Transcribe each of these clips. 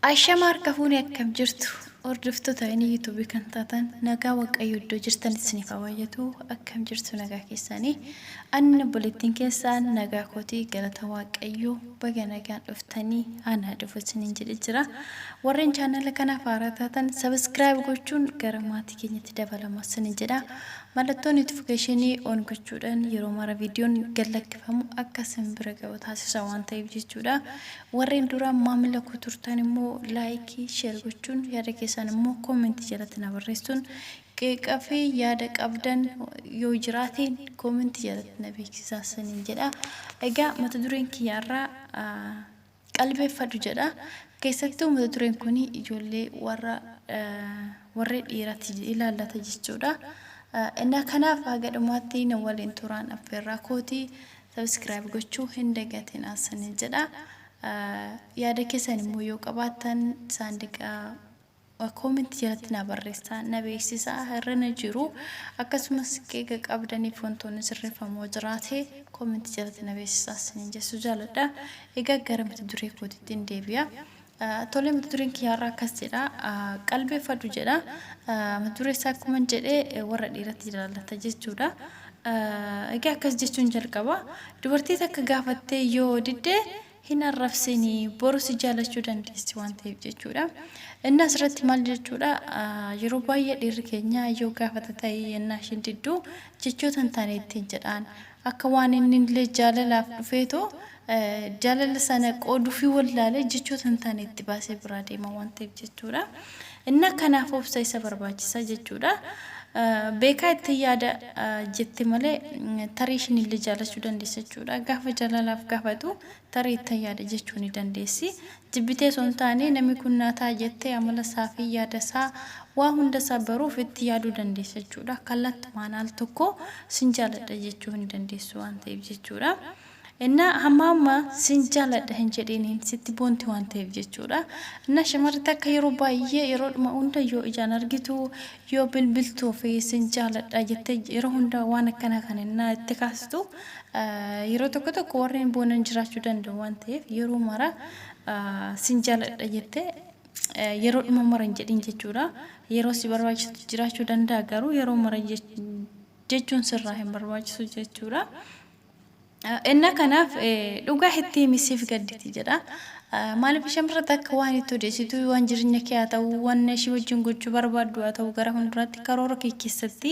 Ashama harka fuune akkam jirtu hordoftoota inni YouTube kan taatan nagaa waaqayyo iddoo jirtan isiniif haa baay'atu akkam jirtu nagaa keessanii anni obboleettiin keessaan nagaa kootii galata waaqayyo baga nagaan dhuftanii anaa dhufu isiniin jedhe jira warreen chaanala kanaaf haaraa taatan sabiskiraayib gochuun gara maatii keenyatti dabalamaa isiniin jedha mallattoo notifikashinii on gochuudhaan yeroo mara viidiyoon gad lakkifamu akka isin bira ga'u taasisa waan ta'eef jechuudha. Warreen duraan maamila koo turtan immoo like, share gochuun yaada keessan immoo comment jalatti na barreessuun qeeqa fi yaada qabdan yoo jiraate comment jalatti na beeksisaa isiniin jedha. Egaa mata dureen kiyya irraa qalbeeffadhu jedha. Keessattuu mata dureen kun ijoollee warra warree dhiiraatti ilaallata jechuudha. Innaa kanaaf haga dhumaatti na waliin turaan affeerraa kooti. Subscribe gochuu hin dagatinaa isinin jedha. Yaada keessan immoo yoo qabaattan saandiqa comment jalatti na barreessaa na beeksisaa hir'ina jiru akkasumas qeeqa qabdaniif wantoonni sirreeffamoo jiraate comment jalatti na beeksisaa isinin jechuu jaaladha. Egaa gara mata duree kootitti hin deebi'a. Tole mata dureen kiyya har'aa akkas jedha. Qalbeeffadhu jedha. Mata duree isaa akkuma jedhe warra dhiiratti ilaallata jechuudha. Egaa akkas jechuun jalqaba. Dubartii takka gaafattee yoo didde hin arrabsini boru si jaalachuu dandeessi waan ta'eef jechuudha. Inni asirratti maal jechuudha yeroo baay'ee dhiirri keenya yoo gaafata ta'e yennaa ishiin diddu jechoota hin taane ittiin jedhaan akka waan inni illee jaalalaaf dhufeetoo jaalala sana qooduufii wallaalee jechoota hin taane itti baasee biraa deema waan ta'eef jechuudha. Inni kanaaf obsa isa barbaachisa jechuudha. Beekaa itti yaada jette malee tarii ishiin illee jaalachuu dandeessa jechuudha. Gaafa jaalalaaf gaafatu tarii itti yaada jechuu ni dandeessi. Jibbitee osoo hin taane namni kun naa ta'a jettee amala isaa fi yaada isaa waa hunda isaa baruuf itti yaaduu dandeessa jechuudha. Kallattumaan al tokko sin jaaladha jechuu hin dandeessu waan ta'eef jechuudha. Innaa hamma amma sin jaaladha hin jedhiiniin sitti boonti waan ta'eef jechuudha. Innaa shamarri takka yeroo baay'ee yeroodhuma hunda yoo ijaan argitu yoo bilbiltuu fi sin jaaladha jettee yeroo hunda waan akkanaa kana innaa itti kaastu yeroo tokko tokko warreen boonan jiraachuu danda'u waan ta'eef yeroo mara sin jaaladha jettee yeroodhuma mara hin jedhin jechuudha. Yeroo si barbaachisu jiraachuu danda'a garuu yeroo mara jechuun sirraa hin barbaachisu jechuudha. Inna kanaaf dhugaa itti himi siif gadditi jedha. Maaliif shamarra takka waan itti odeessitu waan jireenya kee haa ta'u waan ishii wajjin gochuu barbaaddu haa ta'u gara fuulduraatti karoora kee keessatti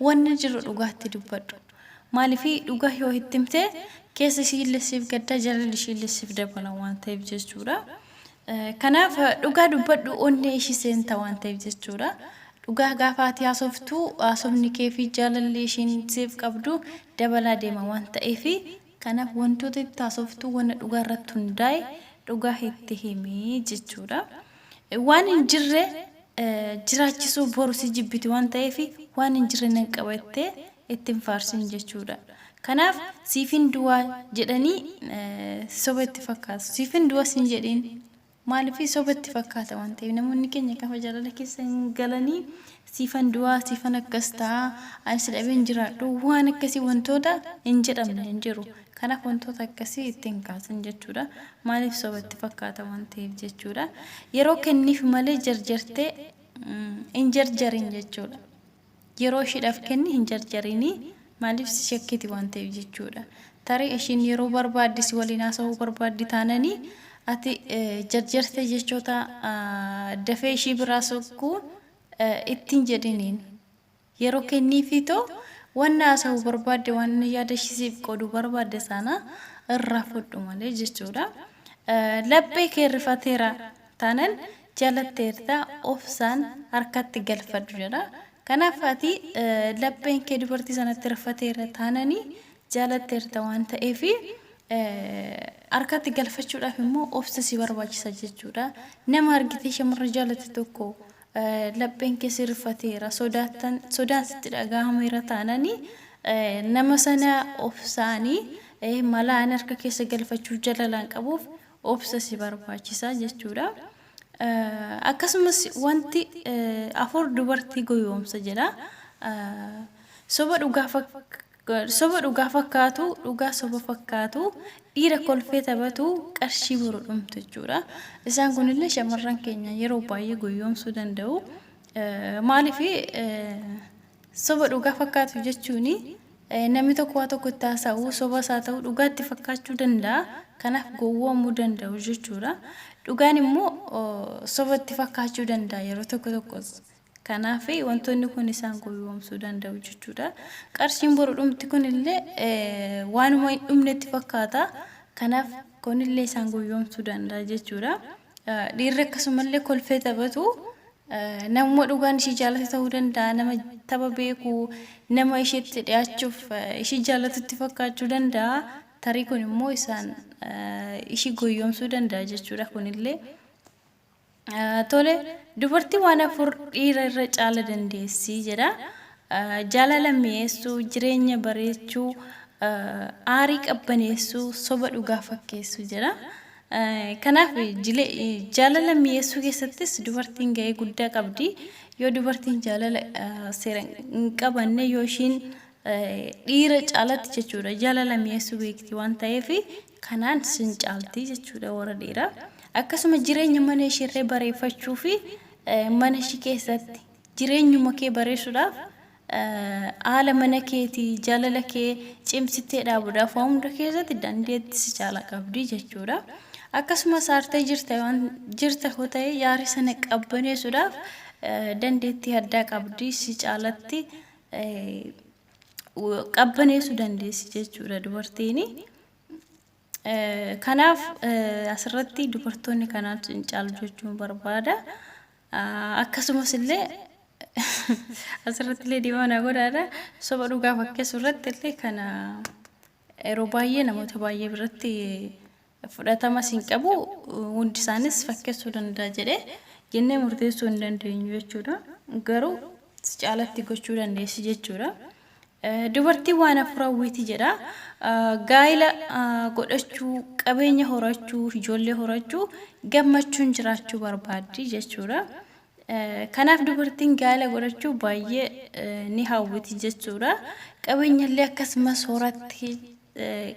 wanni jiru dhugaatti dubbadhu. Maaliif dhugaa yoo itti himte keessa ishii illee siif gadda jaalalli ishii illee siif dabala waan ta'eef jechuudha. Kanaaf dhugaa dubbadhu onnee ishii seenta waan ta'eef jechuudha. Dhugaa gaafa ati haasoftu haasofni kee fi jaalalli ishiin siif qabdu dabalaa deema waan ta'eef kanaaf wantoota itti haasoftu wanna dhugaa irratti hundaa'e dhugaa itti himi jechuudha. Waan hin jirre jiraachisuu boru si jibbiti waan ta'eef waan hin jirre nan qaba jettee itti hin faarsin jechuudha. Kanaaf siifin du'aa jedhanii soba itti fakkaatu. Siifin du'a sin jedhiin maaliif soba itti fakkaata waan ta'eef namoonni keenya gaafa jaalala keessa hin galanii siifan du'aa siifan akkas ta'a ani si dhabee hin jiraadhu waan akkasii wantoota hin jedhamne hin jiru. Kanaaf wantoota akkasii itti hin kaasin jechuudha. Maaliif soba itti fakkaata waan ta'eef jechuudha. Yeroo kenniif malee jarjartee hin jarjarin jechuudha. Yeroo ishiidhaaf kenni hin jarjarini maaliif si shakkiti waan ta'eef jechuudha. Tarii ishiin yeroo barbaadde si waliin haasa'uu barbaaddi taananii ati jarjartee jechoota dafee ishii biraa sokkuun ittiin jedhiniin. Yeroo kenniifii too wanna haasa'uu barbaadde waan yaada ishii siif qooduu barbaadde sana irraa fudhu malee jechuudha. Laphee kee rifateera taanan jaalatteerta obsaan harkatti galfadhu jedha. Kanaaf ati lapheen kee dubartii sanatti rifateera taananii jaalatteerta waan ta'eef harkatti galfachuudhaaf immoo obsa si barbaachisa jechuudha. Nama argitee shamarra jaalatte tokko lapheen kee si rifateera sodaattan sodaan sitti dhaga'ameera taananii nama sana obsaanii malaan harka keessa galfachuu jalalaan qabuuf obsa si barbaachisa jechuudha. Akkasumas wanti afur dubartii goyoomsa jedha. Soba dhugaa soba dhugaa fakkaatu, dhugaa soba fakkaatu, Dhiira kolfee taphatu qarshii boru dhumtu jechuudha. Isaan kunillee shamarran keenya yeroo baay'ee goyyoomsuu danda'u. Maaliif soba dhugaa fakkaatu jechuun namni tokko waa tokko itti haasa'u sobas haa ta'u dhugaatti fakkaachuu danda'a. Kanaaf gowwoomuu danda'u jechuudha. Dhugaan immoo soba itti fakkaachuu danda'a yeroo tokko tokkos. Kanaaf wantoonni kun isaan gowwoomsuu danda'u jechuudha. Qarshiin boru dhumti kunillee waanuma hin dhumnetti fakkaata. Kanaaf kunillee isaan gowwoomsuu danda'a jechuudha. Dhiirri akkasumallee kolfee taphatu namuma dhugaan ishii jaalatu ta'uu danda'a. Nama tapha beeku, nama isheetti dhiyaachuuf ishii jaalatutti fakkaachuu danda'a. Tarii kun immoo isaan ishii gowwoomsuu danda'a jechuudha kunillee. Tole, dubartii waan afur dhiira irra caala dandeessi jedha. Jaalala mi'eessuu, jireenya bareechuu, aarii qabbaneessuu, soba dhugaa fakkeessuu jedha. Kanaaf jaalala mi'eessuu keessattis dubartiin ga'ee guddaa qabdi. Yoo dubartiin jaalala seera hin qabanne yoo ishiin dhiira caalatti jechuudha jaalala mi'eessuu beekti waan ta'eef kanaan sin caalti jechuudha warra dhiiraa. Akkasuma jireenya mana isheerree bareeffachuu fi mana ishii keessatti jireenyuma kee bareessuudhaaf haala mana keetii jaalala kee cimsitee dhaabuudhaaf waan hunda keessatti dandeetti si caala qabdi jechuudha. Akkasumas aartee jirta waan jirta yoo ta'e yaarii sana qabbaneessuudhaaf dandeettii addaa qabdi si caalatti qabbaneessuu dandeessi jechuudha dubartiin. Kanaaf asirratti dubartoonni kanaan sin caalu jechuun barbaada. Akkasumas illee asirratti illee diimaa godhaadha. Soba dhugaa fakkeessu irratti illee kana yeroo baay'ee namoota baay'ee biratti fudhatamas hin qabu. Hundi isaanis fakkeessuu danda'a jedhee jennee murteessuu hin dandeenyu jechuudha. Garuu si caalatti gochuu dandeessi jechuudha. Dubartiin waan afur hawwiti jedha. Gaa'ila godhachuu, qabeenya horachuu, ijoollee horachuu, gammachuun jiraachuu barbaaddi jechuudha. Kanaaf dubartiin gaa'ila godhachuu baay'ee ni hawwiti jechuudha. Qabeenya illee akkasumas horatti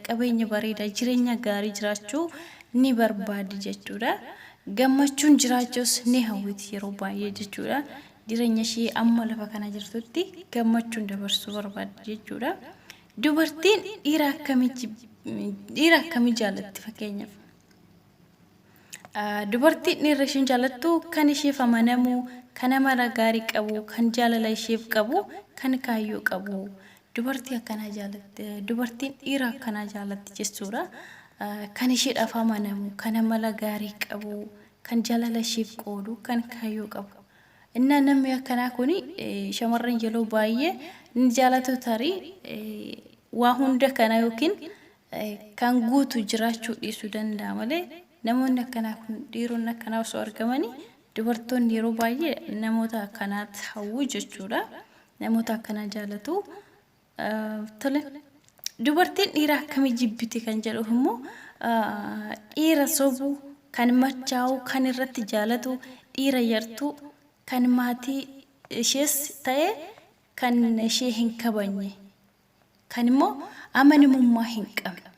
qabeenya bareedaa jireenya gaarii jiraachuu ni barbaaddi jechuudha. Gammachuun jiraachuus ni hawwiti yeroo baay'ee jechuudha. Jireenya ishee amma lafa kana jirtutti gammachuun dabarsuu barbaaddi jechuudha. Dubartiin dhiira akkamii dhiira akkamii jaallatti fakkeenyaaf? Dubartiin dhiirri ishiin jaallattu kan isheef amanamu, kan amala gaarii qabu, kan jaalala isheef qabu, kan kaayyoo qabu. Dubartii akkanaa jaalatti, dubartiin dhiira akkanaa jaalatti jechuudha. Kan isheedhaaf amanamu, kan amala gaarii qabu, kan jaalala isheef qoodu, kan kaayyoo qabu. Innaa namni akkanaa kun shamarran yeroo baay'ee ni jaalatu tarii waa hunda kana yookiin kan guutu jiraachuu dhiisuu danda'a malee namoonni akkanaa kun dhiironni akkanaa osoo argamanii dubartoonni yeroo baay'ee namoota akkanaatti hawwu jechuudha. Namoota akkanaa jaalatu. Tole. Dubartiin dhiira akkamii jibbiti kan jedhuuf immoo dhiira sobu, kan machaa'u, kan irratti jaalatu, dhiira yartuu, kan maatii ishees ta'e kan ishee hin kabajne. Kan immoo amanamummaa hin qabne.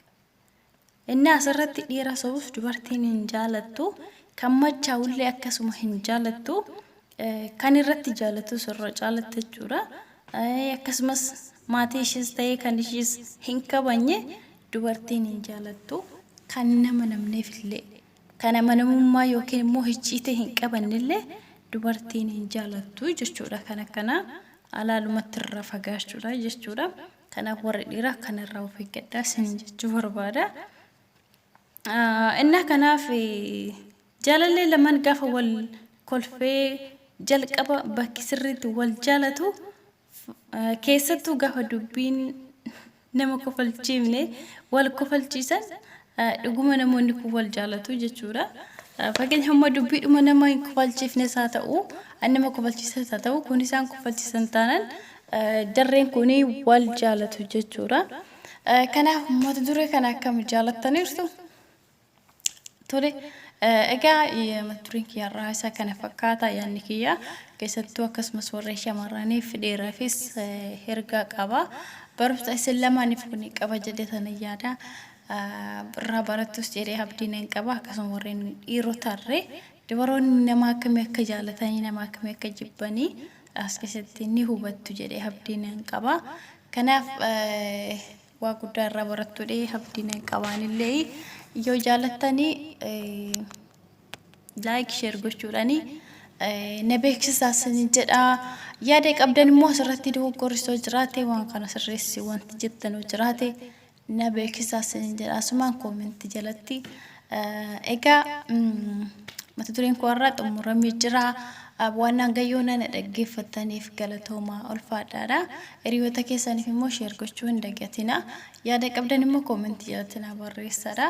Inni asirratti dhiira sobus dubartiin hin jaalattu, kan machaa'ullee akkasuma hin jaalattu, kan irratti jaalatus irra caalatti jechuudha. Akkasumas maatii ishees ta'ee kan ishees hin kabajne dubartiin hin jaalattu. Kan nama namneef illee kan amanamummaa yookiin immoo hicciitii hin qabannellee dubartiin hin jaalattu jechuudha. Kan akkanaa alaalumatti irraa fagaachuudha jechuudha. Kanaaf warri dhiiraa kanarraa of eeggadhaa isiniin jechuu barbaada. Innaa kanaaf jaalallee lamaan gaafa wal kolfee jalqaba bakki sirriitti wal jaalatu Keessattuu gaafa dubbiin nama kofalchiifne wal kofalchiisan dhuguma namoonni kun wal jaalatu jechuudha. Fakkeenya hamma dubbiidhuma nama hin kofalchiifnes haa ta'u, nama kofalchiisas haa ta'u, kun isaan kofalchiisan taanaan jarreen kun wal jaalatu jechuudha. Kanaaf mata duree kana akkam jaalattaniirtu? Tole, egaa mata dureen kiyya har'aa isa kana fakkaata yaadni kiyya keessattuu akkasumas warreen shamarraniif dhiiraafis ergaa qaba. Barumsa isin lamaaniif kun qaba jedhee tana yaada. Irraa barattus jedhee abdii nan qaba. Akkasuma warreen dhiirotarree dubaroonni nama akkamii akka jaalatanii nama akkamii akka jibbanii as keessatti ni hubattu jedhee abdii nan qaba. Kanaaf waa guddaa irraa barattu jedhee abdii nan qabaanillee yoo jaalattanii like share gochuudhaani na beeksisaa isin jedha. Yaada qabdan immoo asirratti dogoggorrisoo jiraate waan kana sirreessi wanti jettanoo jiraate na beeksisaa isin jedha asumaan koomentii jalatti. Egaa mata dureen koo har'aa xumuramee jira. Waan hanga yoona na dhaggeeffattaniif galatoomaa ulfaadhaadha. Hiriyoota keessaniif immoo share gochuu hin dagatina. Yaada qabdan immoo koomentii jalatti na barreessadha.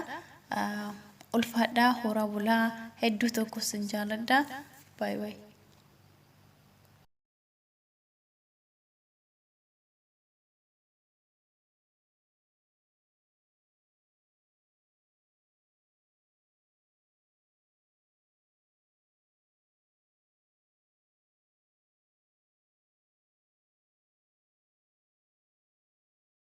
Ulfaadhaa horaa bulaa hedduu tokko sin jaaladha. Baay baay.